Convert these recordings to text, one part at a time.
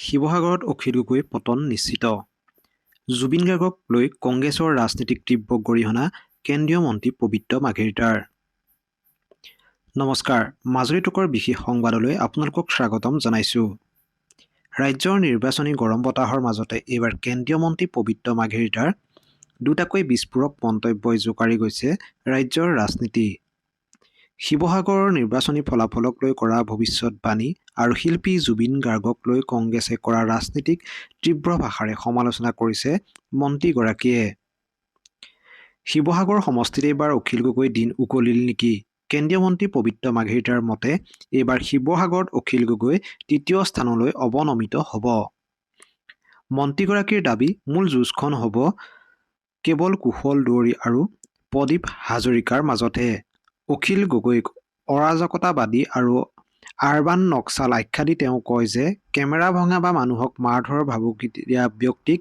শিৱসাগৰত অখিল গগৈ পতন নিশ্চিত। জুবিন গাৰ্গক লৈ কংগ্ৰেছৰ ৰাজনীতিক তীব্ৰ গৰিহণা কেন্দ্ৰীয় মন্ত্ৰী পবিত্ৰ মাৰ্ঘেৰিটাৰ। নমস্কাৰ, মাজুলী টকৰ বিশেষ সংবাদলৈ আপোনালোকক স্বাগতম জনাইছোঁ। ৰাজ্যৰ নিৰ্বাচনী গৰম বতাহৰ মাজতে এইবাৰ কেন্দ্ৰীয় মন্ত্ৰী পবিত্ৰ মাৰ্ঘেৰিটাৰ দুটাকৈ বিস্ফোৰক মন্তব্যই জোকাৰি গৈছে ৰাজ্যৰ ৰাজনীতি। শিৱসাগৰৰ নিৰ্বাচনী ফলাফলক লৈ কৰা ভৱিষ্যতবাণী আৰু শিল্পী জুবিন গাৰ্গক লৈ কংগ্ৰেছে কৰা ৰাজনীতিক তীব্ৰ ভাষাৰে সমালোচনা কৰিছে মন্ত্ৰীগৰাকীয়ে। শিৱসাগৰ সমষ্টিত এইবাৰ অখিল গগৈ দিন উকলিল নেকি? কেন্দ্ৰীয় মন্ত্ৰী পবিত্ৰ মাৰ্ঘেৰিটাৰ মতে এইবাৰ শিৱসাগৰত অখিল গগৈ তৃতীয় স্থানলৈ অৱনমিত হ'ব। মন্ত্ৰীগৰাকীৰ দাবী, মূল যুঁজখন হ'ব কেৱল কুশল দুৱৰী আৰু প্ৰদীপ হাজৰিকাৰ মাজতহে। অখিল গগৈক অৰাজকতাবাদী আৰু আৰবান নক্সাল আখ্যা দি তেওঁ কয় যে কেমেৰা ভঙা বা মানুহক মাৰধৰৰ ভাবুকি দিয়া ব্যক্তিক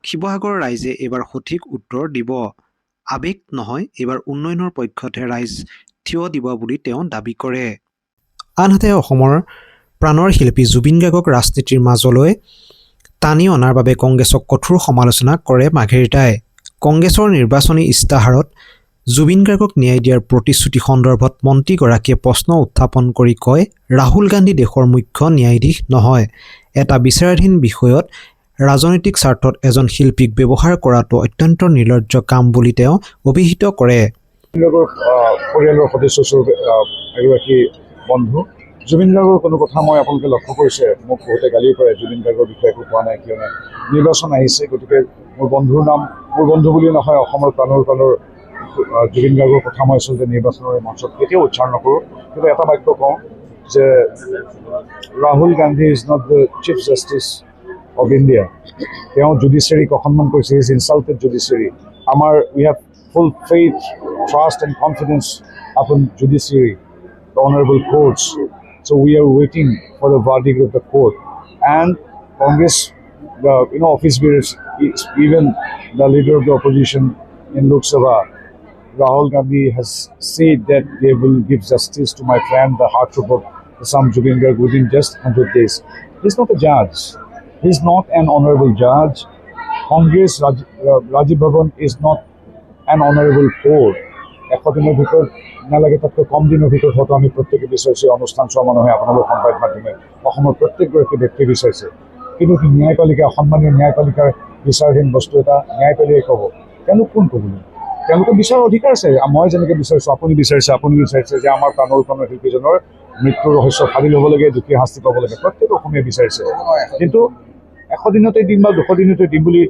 শিৱসাগৰৰ ৰাইজে এইবাৰ সঠিক উত্তৰ দিব। আৱেগ নহয়, এইবাৰ উন্নয়নৰ পক্ষতহে ৰাইজ থিয় দিব বুলি তেওঁ দাবী কৰে। আনহাতে অসমৰ প্ৰাণৰ শিল্পী জুবিন গাৰ্গক ৰাজনীতিৰ মাজলৈ টানি অনাৰ বাবে কংগ্ৰেছক কঠোৰ সমালোচনা কৰে মাৰ্ঘেৰিটাই। কংগ্ৰেছৰ নিৰ্বাচনী ইস্তাহাৰত জুবিন গাৰ্গক ন্যায় দিয়াৰ প্ৰতিশ্ৰুতি সন্দৰ্ভত মন্ত্ৰীগৰাকীয়ে প্ৰশ্ন উত্থাপন কৰি কয়, ৰাহুল গান্ধী দেশৰ মুখ্য ন্যায়াধীশ নহয়। এটা বিচাৰাধীন বিষয়ত ৰাজনৈতিক স্বাৰ্থত এজন শিল্পীক ব্যৱহাৰ কৰাটো অত্যন্ত নিৰ্লজ্জ কাম বুলি তেওঁ অভিহিত কৰে। গাৰ্গৰ পৰিয়ালৰ সদস্যস্বৰূপে এগৰাকী বন্ধু জুবিন গাৰ্গৰ কোনো কথা মই, আপোনালোকে লক্ষ্য কৰিছে, মোক বহুতে গালিও পাৰে, জুবিন গাৰ্গৰ বিষয়ে একো কোৱা নাই, কিয় নাই? নিৰ্বাচন আহিছে, গতিকে মোৰ বন্ধুৰ নাম, মোৰ বন্ধু বুলি নহয়, অসমৰ প্ৰাণৰ প্ৰাণৰ জুবিন গাৰ্গৰ কথা মই আচলতে নিৰ্বাচনৰ মঞ্চত কেতিয়াও উচ্চাৰণ নকৰোঁ। কিন্তু এটা বাক্য কওঁ যে Rahul Gandhi is not the Chief Justice of India. তেওঁ জুডিচিয়াৰীক অসন্মান কৰিছে, he's insulted judiciary. আমাৰ we have full faith, trust and confidence upon judiciary, the honorable courts. So we are waiting for the verdict of the court. And Congress, the office bearers, even the leader of the opposition in Lok Sabha, Rahul Gandhi, has said that they will give justice to my friend, the heartthrob of Assam, Zubeen Garg, within just 100 days. He's not a judge. He's not an honorable judge. Congress, Rajiv Bhavan is not an honorable court. 100 দিনৰ ভিতৰত নালাগে, তাতকৈ কম দিনৰ ভিতৰত হয়তো আমি প্ৰত্যেকে বিচাৰিছোঁ, অনুষ্ঠান চোৱা মানুহে, আপোনালোক সংবাদ মাধ্যমে, অসমৰ প্ৰত্যেকগৰাকী ব্যক্তিয়ে বিচাৰিছে। কিন্তু কি ন্যায়পালিকা, সন্মানীয় ন্যায়পালিকাৰ বিচাৰধীন বস্তু এটা ন্যায়পালিকাই ক'ব, তেওঁলোক কোন ক'বলৈ? তেওঁলোকে বিচাৰৰ অধিকাৰ আছে। মই যেনেকৈ বিচাৰিছোঁ, আপুনি বিচাৰিছে, আপুনি বিচাৰিছে যে আমাৰ প্ৰাণৰ প্ৰাণৰ শিল্পীজনৰ মৃত্যুৰ ৰহস্য ফাদিল হ'ব লাগে, দোষীয়ে শাস্তি পাব লাগে, প্ৰত্যেক অসমীয়াই বিচাৰিছে। কিন্তু 100 দিনতে দিম বা 200 দিনতে দিম বুলি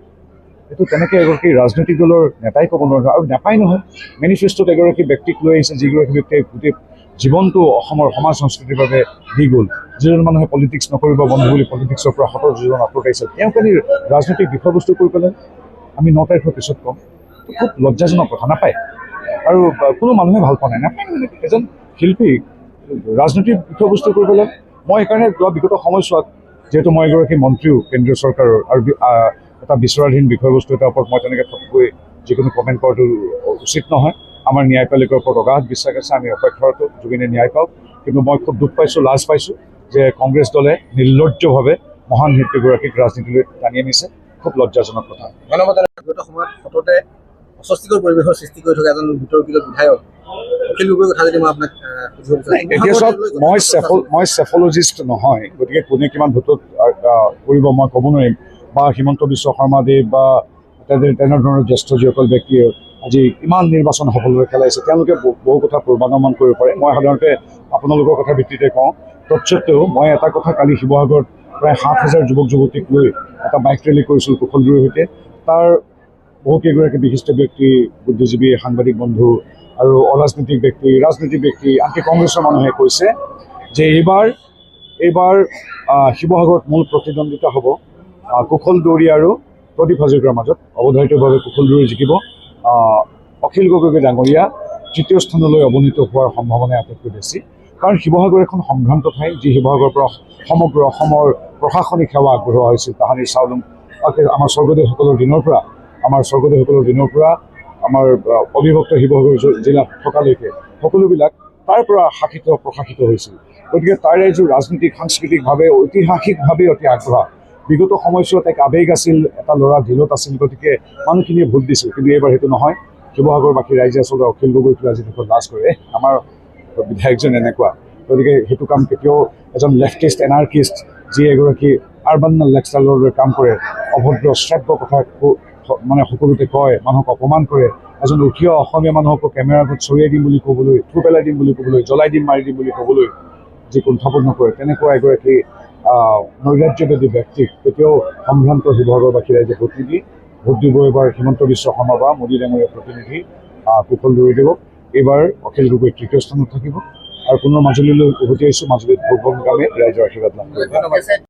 এইটো তেনেকৈ এগৰাকী ৰাজনৈতিক দলৰ নেতাই ক'ব নোৱাৰে আৰু নাপায় নহয়। মেনিফেষ্ট'ত এগৰাকী ব্যক্তিক লৈ আহিছে, যিগৰাকী ব্যক্তিয়ে গোটেই জীৱনটো অসমৰ সমাজ সংস্কৃতিৰ বাবে দি গ'ল। যিজন মানুহে পলিটিক্স নকৰিব বন্ধু বুলি পলিটিক্সৰ পৰা শত যোজন আঁতৰত আহিছিল, তেওঁক আনি ৰাজনৈতিক বিষয়বস্তু কৰি পেলাই আমি 9 তাৰিখৰ পিছত ক'ম, খুব লজ্জাজনক কথা, নাপায়। আৰু কোনো মানুহে ভাল পোৱা নাই, নাপায় নহয় এজন শিল্পীক ৰাজনৈতিক বিষয়বস্তু কৰি পেলাই। মই সেইকাৰণে যোৱা বিগত সময়ছোৱাত, যিহেতু মই এগৰাকী মন্ত্ৰীও কেন্দ্ৰীয় চৰকাৰৰ আৰু এটা বিচৰাধীন বিষয়বস্তু এটাৰ ওপৰত মই তেনেকৈ ফটকৈ যিকোনো কমেণ্ট কৰাটো উচিত নহয়। আমাৰ ন্যায়পালিকাৰ ওপৰত অগাধ বিশ্বাস আছে, আমি অপেক্ষাৰত, জুবিনে ন্যায় পাওক। কিন্তু মই খুব দুখ পাইছোঁ, লাজ পাইছোঁ যে কংগ্ৰেছ দলে নিৰ্লজ্জভাৱে মহান শিল্পীগৰাকীক ৰাজনীতিলৈ টানি আনিছে। খুব লজ্জাজনক কথা। ধন্যবাদ। বিগত সময়ত সততে অস্বস্তিকৰ পৰিৱেশৰ সৃষ্টি কৰি থকা এজন বিতৰ্কিত বিধায়ক অখিল গগৈৰ কথা যদি মই আপোনাক সুধিব বিচাৰোঁ। এতিয়া চাওক, মই চেফলজিষ্ট নহয়, গতিকে কোনে কিমান ভোটত কৰিব মই ক'ব নোৱাৰিম। বা হিমন্ত বিশ্ব শৰ্মাদেৱ বা তেনেধৰণৰ জ্যেষ্ঠ যিসকল ব্যক্তিয়ে আজি ইমান নিৰ্বাচন সফলভাৱে খেলাইছে, তেওঁলোকে বহু কথা পূৰ্বানুমান কৰিব পাৰে। মই সাধাৰণতে আপোনালোকৰ কথাৰ ভিত্তিতে কওঁ। তৎসত্বেও মই এটা কথা, কালি শিৱসাগৰত প্ৰায় 7000 যুৱক যুৱতীক লৈ এটা বাইক ৰেলী কৰিছিলোঁ কুশল দুৱৰীৰ সৈতে। তাৰ বহু কেইগৰাকী বিশিষ্ট ব্যক্তি, বুদ্ধিজীৱী, সাংবাদিক বন্ধু আৰু অৰাজনৈতিক ব্যক্তি, ৰাজনৈতিক ব্যক্তি, আনকি কংগ্ৰেছৰ মানুহে কৈছে যে এইবাৰ শিৱসাগৰত মূল প্ৰতিদ্বন্দ্বিতা হ'ব কুশল দুৱৰী আৰু প্ৰদীপ হাজৰিকাৰ মাজত। অৱধাৰিতভাৱে কুশল দুৱৰী জিকিব। অখিল গগৈ ডাঙৰীয়া তৃতীয় স্থানলৈ অৱনীত হোৱাৰ সম্ভাৱনা আটাইতকৈ বেছি। কাৰণ শিৱসাগৰ এখন সম্ভ্ৰান্ত ঠাই, যি শিৱসাগৰৰ পৰা সমগ্ৰ অসমৰ প্ৰশাসনিক সেৱা আগবঢ়োৱা হৈছিল। তাহানিৰ চাউলুং আমাৰ স্বৰ্গদেউসকলৰ দিনৰ পৰা আমাৰ অবিভক্ত শিৱসাগৰ জিলাত থকালৈকে সকলোবিলাক তাৰ পৰা শাসিত প্ৰশাসিত হৈছিল। গতিকে তাৰ ৰাইজৰ ৰাজনৈতিক, সাংস্কৃতিকভাৱে, ঐতিহাসিকভাৱে অতি আগবঢ়া। বিগত সময়ছোৱাত এক আৱেগ আছিল, এটা ল'ৰা জেলত আছিল, গতিকে মানুহখিনিয়ে ভোট দিছিল। কিন্তু এইবাৰ সেইটো নহয়। শিৱসাগৰবাসী ৰাইজে আচলতে অখিল গগৈক লৈ আজি দেশত লাজ কৰে, আমাৰ বিধায়কজন এনেকুৱা। গতিকে সেইটো কাম কেতিয়াও এজন লেফটিষ্ট এনাৰ্কিষ্ট, যি এগৰাকী আৰবান নক্সালৰ দৰে কাম কৰে, অভদ্ৰ শ্ৰাব্য কথা মানে সকলোতে কয়, মানুহক অপমান কৰে, এজন উঠি অহা অসমীয়া মানুহকো কেমেৰাৰ আগত চৰিয়াই দিম বুলি ক'বলৈ, থু পেলাই দিম বুলি ক'বলৈ, জ্বলাই দিম মাৰি দিম বুলি ক'বলৈ যি কুণ্ঠাবোধ নকৰে, তেনেকুৱা এগৰাকী নৈৰাজ্যবাদী ব্যক্তিক কেতিয়াও সম্ভ্ৰান্ত শিৱসাগৰবাসী ৰাইজে ভোট নিদি ভোট দিব এইবাৰ হিমন্ত বিশ্ব শৰ্মা বা মোদী ডাঙৰীয়াৰ প্ৰতিনিধি কুশল দুৱৰীদেৱক। এইবাৰ অখিল গগৈ তৃতীয় স্থানত থাকিব আৰু পুনৰ মাজুলীলৈ উভতি আহিছোঁ। মাজুলীত ভোট গ্ৰহণ কামে ৰাইজৰ আশীৰ্বাদ লাভ কৰিব। ধন্যবাদ।